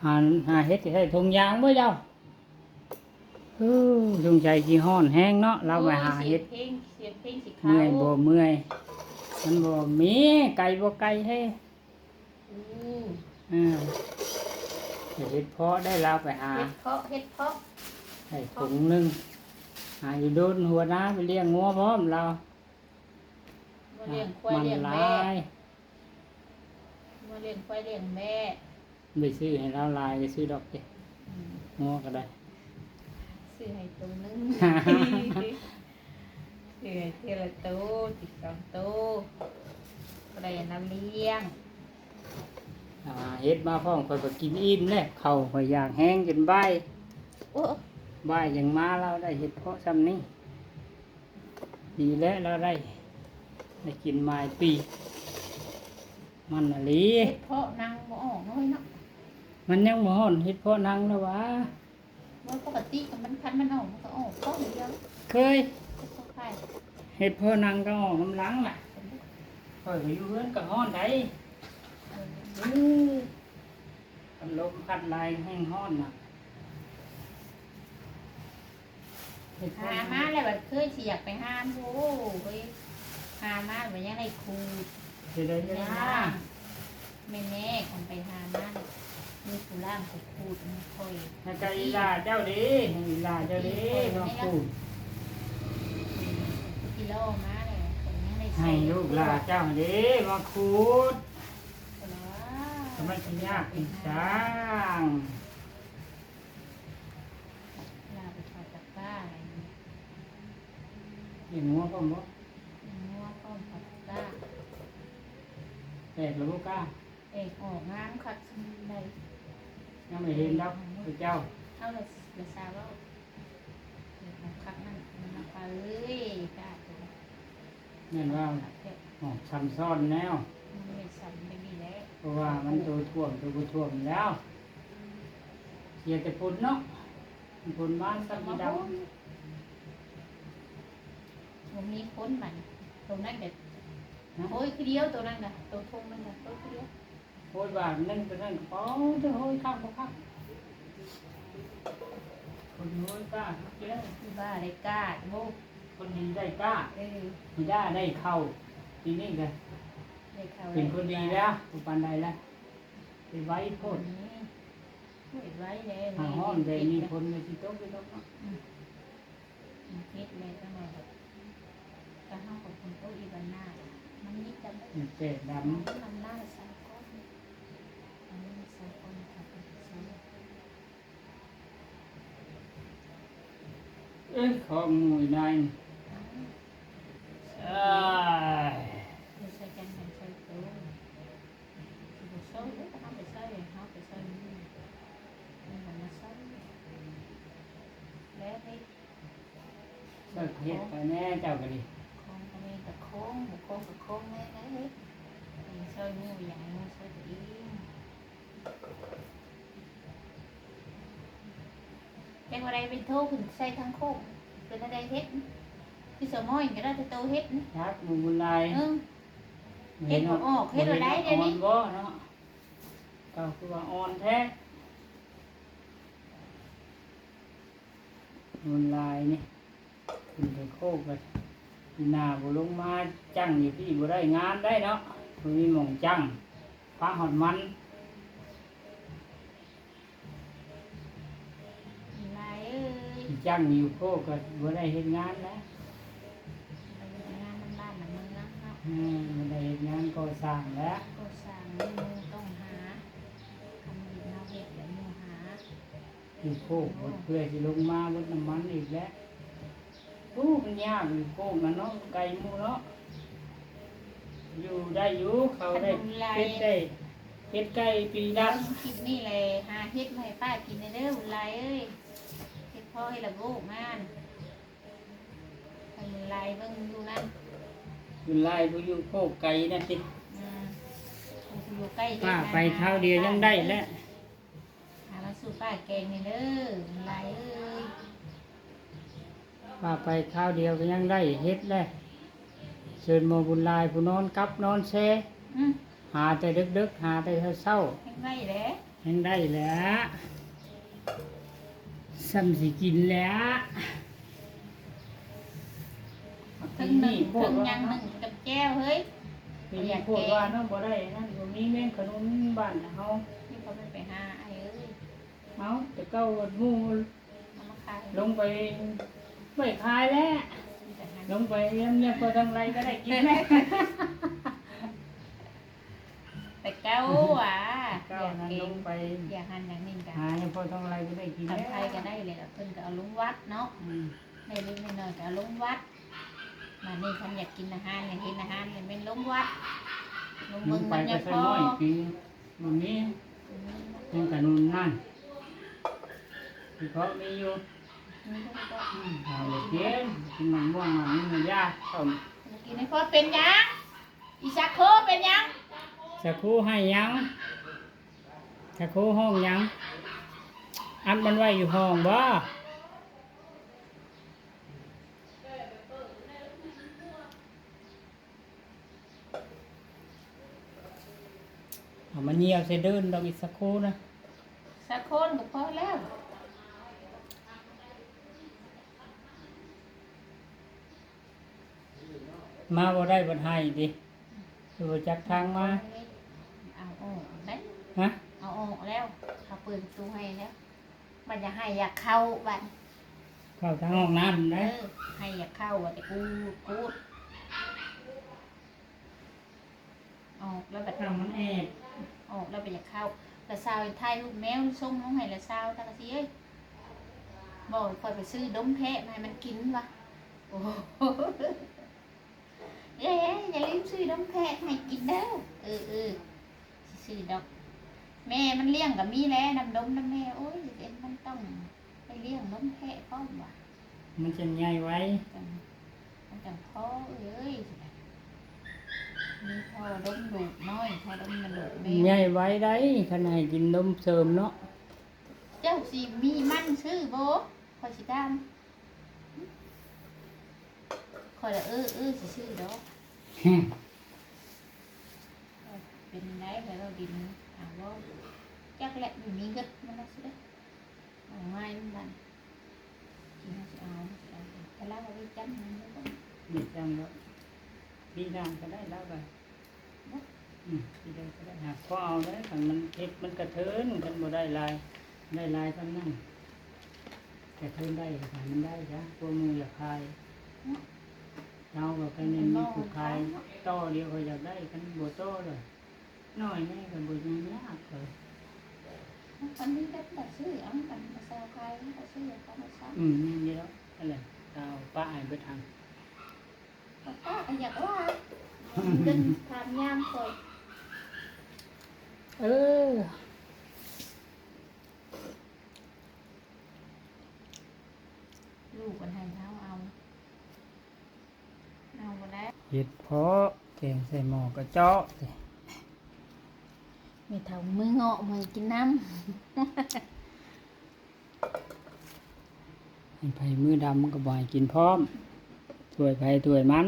ຫາ ຫາເຫັດໃສ່ຖົງຢາງບໍ່ເຈົ້າ? ເອີ ສົງໄສຊິຮ້ອນແຮງເນາະ ລາວໄປຫາເຫັດ. ໂອ້ຍ ສຽງເພງ ສຽງເພງຊິເຂົ້າ. ເມື່ອຍບໍ່ເມື່ອຍ? ມັນບໍ່ມີ ໄກບໍ່ໄກເດ້. ອືມ ເອີ ເຫັດເຜາະໄດ້ ລາວໄປຫາ ເຫັດເຜາະ ເຫັດເຜາະ ໄດ້ຖົງໜຶ່ງ. ຫາຢູ່ດົນຫົວໜ້າໄປລ້ຽງງົວພ້ອມລາວ. ບໍ່ລ້ຽງຄວາຍລ້ຽງແບ້ ບໍ່ລ້ຽງຄວາຍລ້ຽງແບ້. ໄປຊື້ໃຫ້ລາວຫຼາຍກໍຊື້ດອກເດ. ອືມ ງົວກໍໄດ້ ຊື້ໃຫ້ໂຕໜຶ່ງ ຊື້ໃຫ້ເທື່ອລະໂຕ ສິບສອງໂຕ ກໍໄດ້ນຳລ້ຽງ. ອ່າ ເຫັດມາພ້ອມ ຂ້ອຍກໍກິນອີ່ມແລ້ວ ເຂົ້າຂ້ອຍຢາກແຮງຈົນບ່າຍ. ໂອ້ ບ່າຍຍັງມາ ລາວໄດ້ເຫັດເຜາະຊ່ຳນີ້. ດີແລ້ວລາວໄດ້ ໄດ້ກິນໝາຍປີ ມັນອີ່ຫຼີ. ເຫັດເຜາະນັ່ງບໍ່ອອກເນາະເຮີ້ຍເນາະ. ມັນຍັງບໍ່ຮອດເຫັດເຜາະນັ່ງນະຫວາ. ບໍ່ ປົກກະຕິມັນ ຄັນມັນອອກມັນກໍອອກກ້ອງດຽວ. ເຄີຍ ເຫັດເຜາະໄຂ່ ເຫັດເຜາະນັ່ງກໍອອກນຳຫຼັງລະ. ຂ້ອຍກໍຢູ່ເຮືອນກໍຮ້ອນໃດ. ເອີ ຄັນລົມພັດຫຼາຍແຮງຮ້ອນນະ. ຫາມາແລ້ວບັດເຄີຍຊິຢາກໄປຫາ ໂອ້ເຮີ້ຍ ຫາມາບັດຍັງໄດ້ຂູດ. ເຮັດໄດ້ ແມ່ນແນ່ ຄັນໄປຫາມາ ມີຜູ້ລ້າງຜູ້ຂູດໃຫ້ຂ້ອຍ. ໃຫ້ກະອີ່ຫຼ້າເຈົ້າເດ້ ໃຫ້ອີ່ຫຼ້າເຈົ້າເດ້ ມາຂູດ. ກິໂລມາແລ້ວ ຂ້ອຍຍັງໄດ້ໃຊ້ ໃຫ້ລູກຫຼ້າເຈົ້າເດ້ ມາຂູດ. ແຕ່ມັນຊິຍາກອີ່ຫຍັງ. ລາວໄປເຂົ້າຕະກ້າ. ລ້ຽງງົວພ້ອມບໍ່? ລ້ຽງງົວພ້ອມເຂົ້າຕະກ້າ. ແຕກແລ້ວບໍ່ກ້າ? ແຕກອອກງາມຄັກສ່ຳໃດ. ຍັງບໍ່ເຫັນດອກ ເຈົ້າ ເອົາລະ ລະຊາເວົ້າ. ເອີ ຄັກນັ້ນ ມັນມາປາເອີຍ ກ້າໂຕ. ແມ່ນວ່າ ຄັກແທ້ ອອກຊ້ຳຊ້ອນແລ້ວ. ມັນແມ່ນຊ້ຳໄປນີ້ແຫຼະ ເພາະວ່າມັນໂຕຖ້ວມ ໂຕບໍ່ຖ້ວມແລ້ວ. ເສຍແຕ່ຝົນເນາະ ຝົນມາຊ້ຳດຳ. ບໍ່ມີຝົນບັດນີ້ ໂຕນັ້ນກໍ ຮະ? ໂອ້ຍ ຄືດຽວ ໂຕນັ້ນກໍ ໂຕທົ່ງນັ້ນກໍ ໂຕຄືດຽວ. ໂອ້ຍ ບາດໜຶ່ງໂຕນັ້ນກໍ ໂອ້ຍ ໂຕໂອ້ຍ ຄັກບໍ່ຄັກ. ຄົນໂອ້ຍກ້າຄັກແລ້ວ ຄືວ່າໄດ້ກ້າ ໂອ້ ຄົນດີໄດ້ກ້າ. ເອີ ທີ່ໄດ້ ໄດ້ເຂົ້າ ປີນີ້ກໍໄດ້ເຂົ້າ ເປັນຄົນດີແລ້ວ ບໍ່ປານໃດແລ້ວ. ໄປໄວໂພດ ອືມ ໄປໄວແລ້ວ. ຫາຮ້ອນແບບນີ້ ຝົນກໍຊິຕົກຢູ່ດອກເນາະ. ອືມ ເຮັດແລ້ວຈັ່ງວ່າແບບ ກະເຮົາກໍຝົນຕົກອີກບັດໜ້າ ມັນມີຈຳ ມັນແຕກດຳ ມັນໜ້າສາກ່ອນ ອັນນີ້ສາກ່ອນ ເອີຍ ຂອງໝູ່ນາຍ ເອີຍ ບໍ່ໃສ່ກັນ ໃສ່ໂຕ ຊິບໍ່ໃສ່ເດ້ ເຮົາໄປໃສ່ ເຮົາໄປໃສ່ ມັນກໍມາໃສ່ ແລ້ວເດ້. ເຈົ້າເຮັດໄປແດ່ ເຈົ້າກໍດີ ຂອງກໍມີແຕ່ຂອງ ບໍ່ຂອງກໍຂອງແດ່ ໄດ້ເຮັດ ຊ່ອຍໝູ່ຫຍັງ ຊ່ອຍຕົວເອງ. ແຕ່ບໍ່ໄດ້ໄປໂທຂຶ້ນໃສ່ທາງໂຄກ ເປັນແນວໃດເຮັດ ຄືສະໝໍ້ກໍໄດ້ແຕ່ໂຕເຮັດ ຈັກໝູ່ບຸນຫຼາຍ ເອີ ເຮັດບໍ່ອອກ ເຮັດບໍ່ໄດ້ເດນີ້ ບໍ່ເນາະ ເຈົ້າຄືວ່າອ່ອນແທ້. ມັນຫຼາຍນີ້ ຂຶ້ນໄປໂຄກກໍປີໜ້າບໍ່ລົງມາ ຈັ່ງຢູ່ພີ້ບໍ່ໄດ້ງານໄດ້ເນາະ ບໍ່ມີໝ່ອງຈັ່ງ ປະຮອດມັນ ຫຼາຍເອີຍ ຈັ່ງຢູ່ໂຄກກໍບໍ່ໄດ້ເຮັດງານນະ ບໍ່ໄດ້ເຮັດງານນຳບ້ານນຳເມືອງເນາະ ແມ່ນ ບໍ່ໄດ້ເຮັດງານກໍ່ສ້າງແລ້ວ ກໍ່ສ້າງນີ້ມັນຕ້ອງຫາ ຄັນເຮົາເຮັດແລ້ວມີຫາ. ຢູ່ໂຄກໝົດເພື່ອຊິລົງມາເບິດນ້ຳມັນອີກແລ້ວ. ໂອ້ ມັນຍາກຢູ່ໂຄກນະເນາະ ໄກໝູ່ເນາະ ຢູ່ໄດ້ຢູ່ ເຂົ້າໄດ້ ຄັນໄດ້ ເປັດໄດ້ ເປັດໄກ່ປີລະ ເບິ່ງຄລິບນີ້ແຫຼະ ຫາເຮັດມາໃຫ້ປ້າກິນແດ່ເດີ ບຸນຫຼາຍເອີຍ ເຮັດພໍເຮັດລະໂບກງານ ໃຫ້ບຸນຫຼາຍເບິ່ງຢູ່ນັ້ນ ບຸນຫຼາຍຜູ້ຢູ່ໂຄກໄກນັ້ນຕິ ອືມ ຜູ້ຢູ່ໃກ້ ປ້າໄປຄາວດຽວຍັງໄດ້ແຫຼະ. ຫາມາສູ່ປ້າແກງແດ່ເດີ ຫຼາຍເອີຍ ວ່າໄປຄາວດຽວກໍຍັງໄດ້ເຮັດແຫຼະ ເຊີນໝໍບຸນຫຼາຍຜູ້ນອນກັບນອນແຊ ອືມ ຫາແຕ່ເດິກໆ ຫາແຕ່ເຊົ້າໆ ແຮງໄວແຫຼະ ຍັງໄດ້ແຫຼະ ສ່ຳຊິກິນແຫຼະ. ເທິງໜຶ່ງ ເທິງຫຍັງໜຶ່ງກັບແຈ່ວເຮີ້ຍ. ປີນີ້ໂຄດວ່າເນາະ ບໍ່ໄດ້ນັ້ນ ບໍ່ມີແມງຂະໜຸນບ້ານເຮົາ. ນີ້ເຂົາໄປຫາອ້າຍເອີຍ ເອົາ ແຕ່ເກົ່າໝູ່ ເອົາມາຂາຍ ລົງໄປ ໄປຂາຍແຫຼະ ລົງໄປ ເຮັດພໍທາງໄລ່ກໍໄດ້ກິນແຫຼະ. ແຕ່ເກົ່າຫວາ ແຕ່ເກົ່ານັ້ນ ລົງໄປ ຢາກຫັ້ນຢາກນີ້ກໍຫາໃຫ້ພໍທາງໄລ່ກໍໄດ້ກິນແຫຼະ. ທາງໄທກໍໄດ້ແຫຼະ ເພິ່ນກໍເອົາລົງວັດເນາະ. ອືມ ໄດ້ເລັກໄດ້ນ້ອຍກໍເອົາລົງວັດ. ບາດນີ້ຄັນຢາກກິນອາຫານ ຢາກເຫັນອາຫານ ແມ່ນລົງວັດ ລົງເບິ່ງເງິນຍາພໍ. ບໍ່ມີ ອືມ ຍັງກະນຸນນັ້ນ ທີ່ເກາະມີຢູ່. ອືມ ອືມ ເອົາເລີຍ ກິນ ກິນໝາກມ່ວງ ໝາກນີ້ ຢາ ເຂົ້າ ກິນໃຫ້ພໍ. ເປັນຫຍັງ? ອີສາໂຄເປັນຫຍັງ? ສາໂຄໃຫ້ຫຍັງ? ສາໂຄຮ້ອງຫຍັງ? ອັດມັນໄວ້ຢູ່ຫ້ອງບໍ? ເອົາມາຍ່ຽວໃສ່ເດີ່ນດອກ ອີສາໂຄນະ. ສາໂຄນກໍພໍແລ້ວ. ມາບໍ່ໄດ້ບັດໃຫ້ຕິ ຄືບໍ່ຈັກທາງມາ. ເອົາອອກໄດ້ ຮະ ເອົາອອກແລ້ວ ເຂົາເປີດປະຕູໃຫ້ແລ້ວ. ບັດຢາກໄຫ້ຢາກເຂົ້າບັດ ເຂົ້າທາງຫ້ອງນ້ຳໄດ້. ເອີ ໄຫ້ຢາກເຂົ້າ ວ່າແຕ່ກູດກູດ ອອກແລ້ວບັດ ທາງມັນແອບ ອອກແລ້ວບໍ່ຢາກເຂົ້າ. ລະຊາວຖ່າຍຮູບແມວສົ່ງລົງໃຫ້ລະຊາວ ຕາກະຊີເອີຍ ບອກຂ້ອຍໄປຊື້ດົມແພະມາໃຫ້ມັນກິນວ່າ. ໂອ້ ເອີ ຢ່າລືມຊື້ດົມແພະໃຫ້ກິນເດີ. ເອີ ເອີ ຊິຊື້ດອກ ແມ່ມັນລ້ຽງກໍມີແຫຼະ ນ້ຳດົມນຳແມ່. ໂອ້ຍ ມັນຕ້ອງໄປລ້ຽງນົມແພະພ້ອມວ່າ ມັນຈັ່ງໃຫຍ່ໄວ ມັນຈັ່ງພໍເອີຍ. ມີທໍ່ດົມລູກນ້ອຍ ທໍ່ດົມນະລູກແມ່ ໃຫຍ່ໄວໄດ໋ ຄັນໃຫ້ກິນນົມເສີມເນາະ. ເຈົ້າຊິມີມັນຊື້ບໍ່? ຂ້ອຍຊິຖາມ ຂ້ອຍລະເອີ ເອີ ຊິຊື້ດອກ. ເປັນໄດ ຂ້ອຍເວົ້າດິນ ເອົາບໍ່? ຈັກແຫຼະ ບໍ່ມີເງິນມັນລະຊິໄດ້ ເອົາງ່າຍມັນບັດ ຊິເອົາ ຊິເອົາ ແຕ່ລາວເອົາໄວ້ຈຳນຳບໍ່ ໄດ້ຈຳແລ້ວ ປີໜ້າກໍໄດ້ລາວວ່າ. ອືມ ຊິໄດ້ກໍໄດ້ ຫາພໍເອົາເດີ ຄັນມັນເຮັດມັນກະເທີນ ຄັນບໍ່ໄດ້ຫຼາຍ ໄດ້ຫຼາຍສ່ຳນັ້ນ ກະເທີນໄດ້ ໃຫ້ມັນໄດ້ຊະ ພວກໝູ່ຢາກຂາຍ ເຮົາກໍໄປແມ່ນມີຜູ້ຂາຍ ຕໍ່ດຽວກໍຢາກໄດ້ ຄັນບໍ່ຕໍ່ລະ ນ້ອຍແນ່ກໍບໍ່ຫຍັງຍາກເລີຍ. ຄັນມີແຕ່ຜູ້ຊື້ເອົາ ຄັນຜູ້ຊາວຂາຍກໍຊື້ເອົາ ຂອງຜູ້ຊາວ. ອືມ ແມ່ນຢູ່ແລ້ວ ນັ້ນແຫຼະ ເອົາປະໃຫ້ເບິດຫັ້ນ. ປ້າກໍຢາກວ່າ ເພິ່ນຖາມຍາມຂ້ອຍ ເອີ ລູກເພິ່ນໃຫ້ເຮົາເອົາ ເອົາບໍ່ໄດ້ ເຮັດເພາະແກງໃສ່ໝໍ້ກະເຈາະ ແມ່ເຖົ້າມືເງາະມາໃຫ້ກິນນຳ. ໃຫ້ໃຜມືດຳມັນກໍບໍ່ໃຫ້ກິນພ້ອມ ຖ້ວຍໃຜຖ້ວຍມັນ.